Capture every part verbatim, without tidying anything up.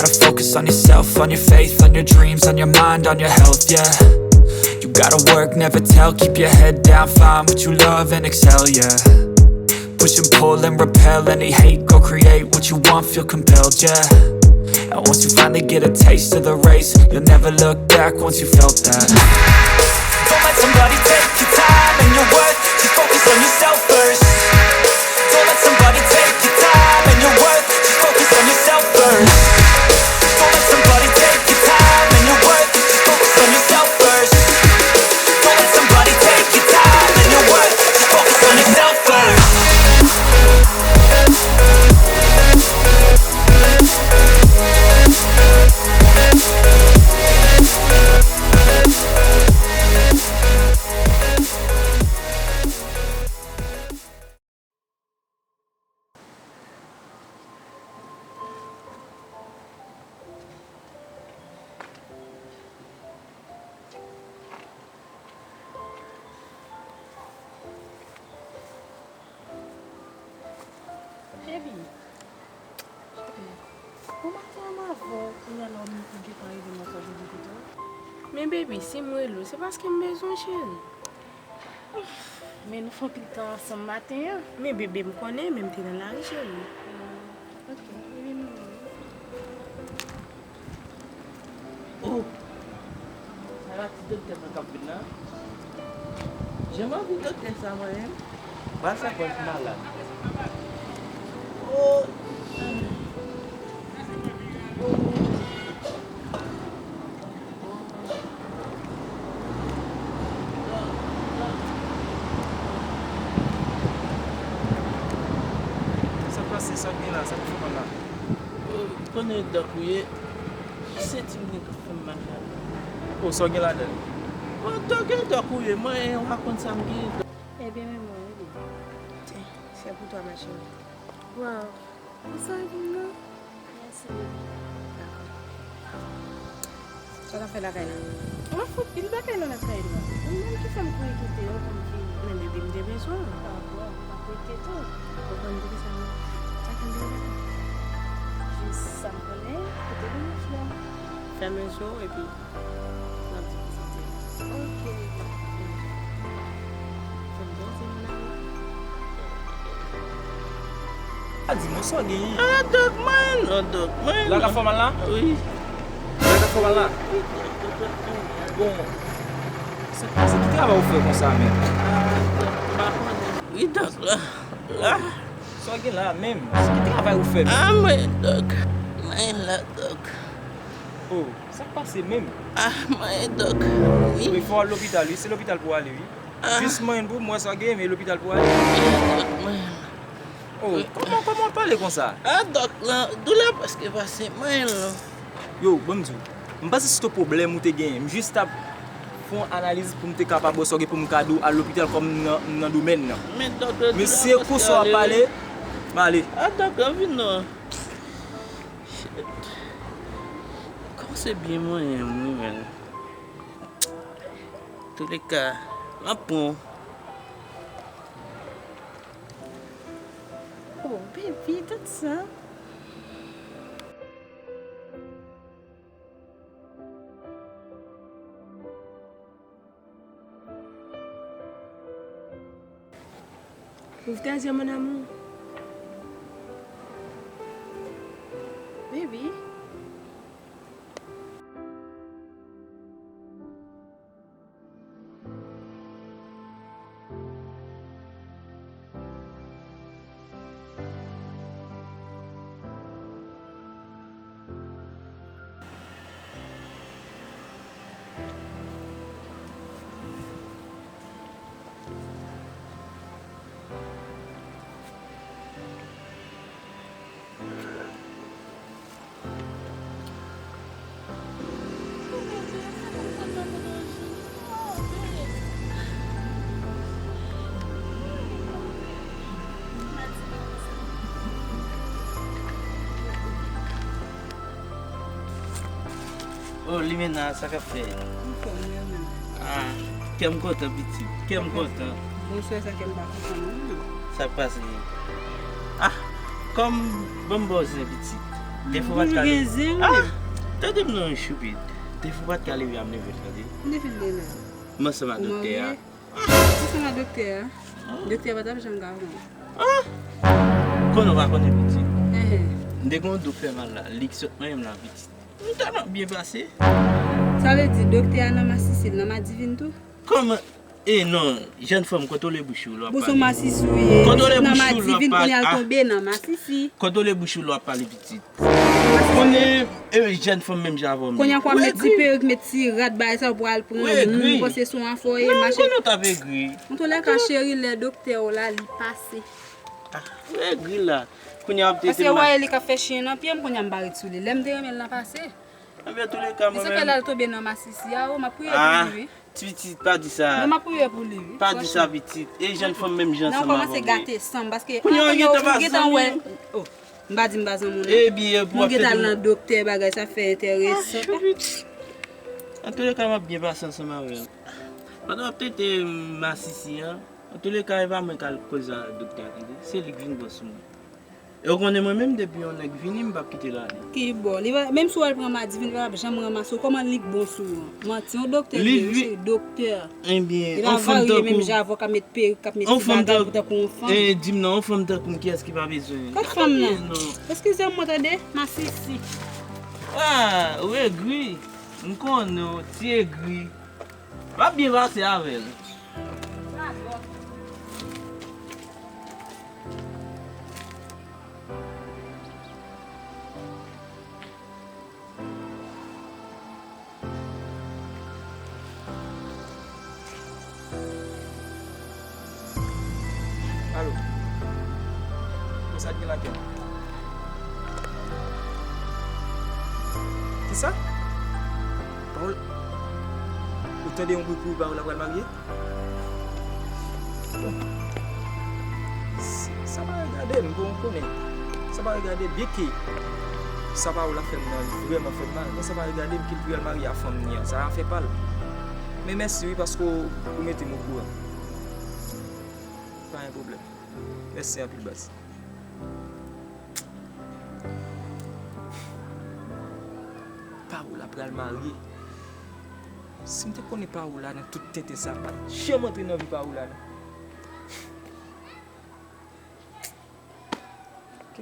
Focus on yourself, on your faith, on your dreams, on your mind, on your health, yeah. You gotta work, never tell, keep your head down, find what you love and excel, yeah. Push and pull and repel any hate, go create what you want, feel compelled, yeah. And once you finally get a taste of the race, you'll never look back once you felt that. Don't let somebody take your time and your worth, just focus on yourself first. Don't let somebody take your time and your worth, just focus on yourself first. Don't let somebody take your time and your worth, just focus on yourself first. Don't let somebody take your time and your worth, just focus on yourself first. Baby, cheri, bon maten an m avè w, kounye a la w menm ou gentan rive nan kò jodi pito. Men baby, si m rele w, se paske m bezwen w, cheri. Men nou fè anpil tan ansanm maten an. Men bebe, m konnen, men m te nan lari, cheri. Ah, ok. Bebe, m renmen w. Oh! Ala ti doktè sa k ap vin la. Jan m anvi doktè sa mwen menm. Ba sa pòz malad. Oh! Oh! Sa k pase, sa k gen la, sa k fè mal la? Konnen dòk ou ye, senti m gen k ap fè m mal la. Oh, sa w gen ladan l? Oh, dòk, gen dòk ou ye, mwen, w a konn sa m gen. Ebyen, men mwen, ebyen. Tiens, c'est pour toi, ma chérie. Waw. Ou sa vin nan? Mèsi, bebe. Dakò. Sa w t ap fè lakay la? Mwen fout pil bagay nan lakay la. Ou menm ki fè m kouri kite w pou m vini. Men bebe, m te bezwen w. Ah, bon, m pa kouri kite w. Ou konn poukisa m ta kenbe w lakay? Jis sa m konnen, kote vin nan flè. Fèmen je w epi n ap di pou sante. Ok. Fè m danse, mon amour. A di mwen sa w genyen. Ah, dòk, mwen, non, dòk, mwen, non. La ka fè w mal la? Wi. La ka fè w mal la? Wi, dòk, dòk, dòk, dòk. Bon. Se, se ki travay ou fè konsa menm? Ah, dòk, m pa konnen. Wi, dòk, la, la. Sa w gen la menm? Se ki travay ou fè menm? Ah, mwen, dòk. Mwen la, dòk. Oh. Sa k pase menm? Ah, manyen dòk. Wi. Wi, fò w al lopital, wi. Se lopital pou w ale, wi. Ah. Jis manyen pou m wè sa gen, men lopital pou w ale. Manyen dòk, manyen. Oh, kòman, kòman w pale konsa? Ah, dòk, lan, doulè prèske pase, manyen l non. Yo, ban m di w, m pa se sito pwoblèm ou te genyen. M jis t ap fè yon analiz pou m te kapab wè sa w gen pou m ka di w al lopital kòm m nan, m nan domèn nan. Men dòk, doulè prèske ale, wi. Men se konsa w ap pale, m ale. Ah, dòk, lan, vin non. Shit. Kòm se byen mwen, wi, men. Touleka, m ap pran w. Oh, baby, tout sa. Ouvre tes yeux, mon amour. Baby. Oh, Limena, sa k ap fèt? M fò, m renmen. Ah, kè m kontan, pitit. Kè m kontan. Bonswè, sa kè m pa kontan, non. Sa k pase? Ah, kòm, ban m ba w zen, pitit. Defo pa t ka leve. Ah! Tande m non, Choupit. Defo pa t ka leve a m leve l, tande. M te fin de la. M ansanm ak doktè a. Ou ansanm ak doktè a? Doktè a pa t ap janm ka pran. Ah! Konnen w pa konnen pitit. M te gen yon do k fè mal la. Li k sot manyen m la, pitit. M tèlman byen pase. Sa vle di doktè a nan masisi l, nan madivin tou? Kòman? E non, jèn fanm, kontwole bouch ou lè w ap pale. Bouch ou masisi w ye. Kontwole bouch ou lè w ap pale. Kounye a l tonbe nan masisi. Kontwole bouch ou lè w ap pale, pitit. Konnen, e, jèn fanm menm jan avè w. Kounye a kwa met ti perik, met ti rad, bagay sa, ou pral pran moun, panse se yon afè w ye, mache. Konnen w t ap egri. Antouka, cheri, lè doktè w la, li pase. Ah, ou egri la. Kounye a w ap tete. Paske w wè li k ap fè chen nan pye m, kounye a m pa ret sou li. Lè m te renmen l nan pase. Anben, antouleka, mwen menm. Li se fè l al tonbe nan masisi a, o, m ap priye pou li, wi. Ti pitit, pa di sa. Non, m ap priye pou li, wi. Pa di sa, pitit. E jèn fanm menm jan ansanm avè w. Nan kòmanse gate san m, paske kounye a w gentan pa zanmi. Oh, m pa di m pa zanmi w, non. Ebyen, pou w ap tete. Nou gentan al nan doktè, bagay sa fè enteresan. Antouleka, m ap byen pase ansanm avè l. Pandan w ap tete masisi an, antouleka, e pa mwen k al koze ak doktè a, tande. Se li k vin bon sou mwen. E w konnen mwen menm, depi yon nèg vini, m p ap kite l ale. Ki bò? Li va, menm si w al pran madivin, li p ap janm ranmase w. Kòman li k bon sou ou an? Manti, yon doktè li ye, wi, se doktè. Ebyen, yon fanm tankou w. Li pa varye menm jan avè w, k ap met perik, k ap met ti bagay pou tankou yon fanm. E, di m non, yon fanm tankou m, kiyès ki pa bezwen? Kot fanm nan? Eskize m, mwen tande, masisi. Ah, ou egri. M konnen w, ti egri. M ap byen pase avè l. Alo. Konsa t gen lakay? Kisa? Paola, ou tande yon bri pou Paola pral marye? Bon. Sa pa regade m, bon, ou konnen. Sa pa regade m, byenke sa Paola fè m nan, li vrèman fè m mal, men sa pa regade m, ke l pral marye a fanm li an, sa afè pa l. Men mèsi wi, paske w, ou mete m okouran. Pa gen pwoblèm. Mèsi anpil, baz. Paola pral marye. Si m te konnen Paola nan tout tenten sa, m pa t janm antre nan vi Paola, non. Ok.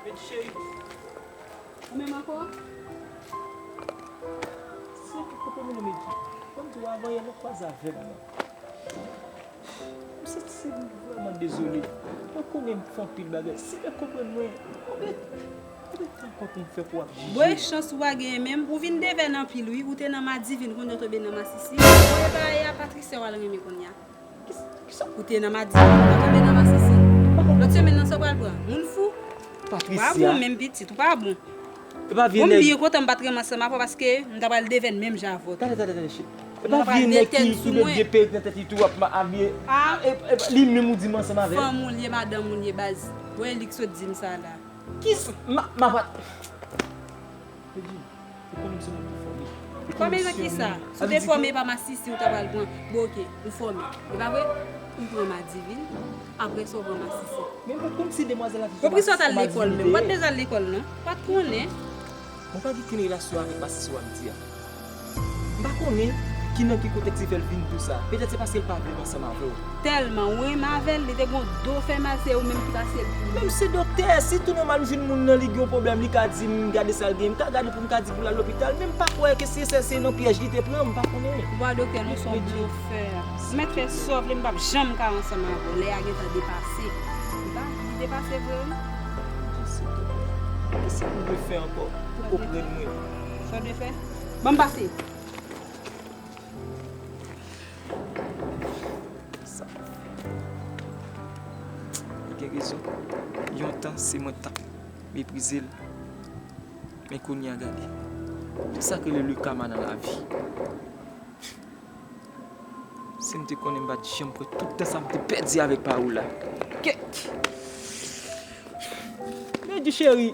Medjy cheri. Ou menm ankò? Se kote m ye, Medjy? Ban m di w, avan yè nou kwaze avè m nan. M santi m vrèman dezole. Mwen konnen m fè anpil bagay. Si w te konprann mwen, konbyen, konbyen tan ankò pou m fè pou w ap jije? Bon, e chans ou pa genyen menm. Ou vin devèn anpil, wi. Ou te nan madivin, kounye a w tonbe nan masisi. Bon, e pa, e a Patricia w al renmen kounye a. Kisa, kisa? Ou te nan madivin, ou tonbe nan masisi. Lòt semèn nan, sa w pral pran? Moun fou. Patricia. Ou pa bon menm, pitit, ou pa bon. E pa vye nèg. Bon, m byen kontan m pa t renmen ansanm avè w paske m ta pral devèn menm jan avè w. Tande, tande, tande, cheri. E pa vye nèg ki, ki met vye perik nan tèt li tou, ap ma-, abiye. Ah. E, e, li menm ou di m ansanm avè l. Fanm ou l ye, madanm ou l ye, baz. Wè li k sot di m sa la. Kisa? Ma, ma pa. Medjy, ou konnen m se moun ki fòme. Fòme nan kisa? Si w te fòme, e pa masisi ou ta pral pran. Bon, ok, ou fòme. E pa vre? Ou pran madivin. Apre sa, w pran masisi. Men m pa t konn si demwazèl la te sou masisi. Ou pa t bezwen al lekòl menm. Ou pa t bezwen al lekòl, non. Ou pa t konnen. Mwen pa gen kenn relasyon avèk masisi w ap di a. M pa konnen ki nan ki kontèks li fè l vin di w sa. Petèt se paske l pa vle m ansanm avè w. Tèlman ou renmen avè l, li te gon do fè mal, se ou menm ki pase l pou li. Men m se doktè, si tou nòmal m jwenn moun nan, li gen yon pwoblèm, li ka di m gade sa l gen, m ka gade pou m ka di pou l al lopital, men m pa kwè ke se, se, se nan pyèj li te pran, m pa konnen. Ou pa doktè non, se yon blofè. Ou mèt fè sa w vle, m p ap janm ka ansanm avè w. Lè a gentan depase. Li pa, li depase vre, wi. Kisa m dwe fè ankò pou konprann mwen? Sa w dwe fè? Ban m pase. Sa. Li gen rezon. Yon tan, se mwen t ap meprize l. Men kounye a gade. Tout sa k rele le karma nan lavi. Si m te konnen m pa t janm pran tout tan sa m te pèdi avèk Paola. Kèt! Mèdi cheri,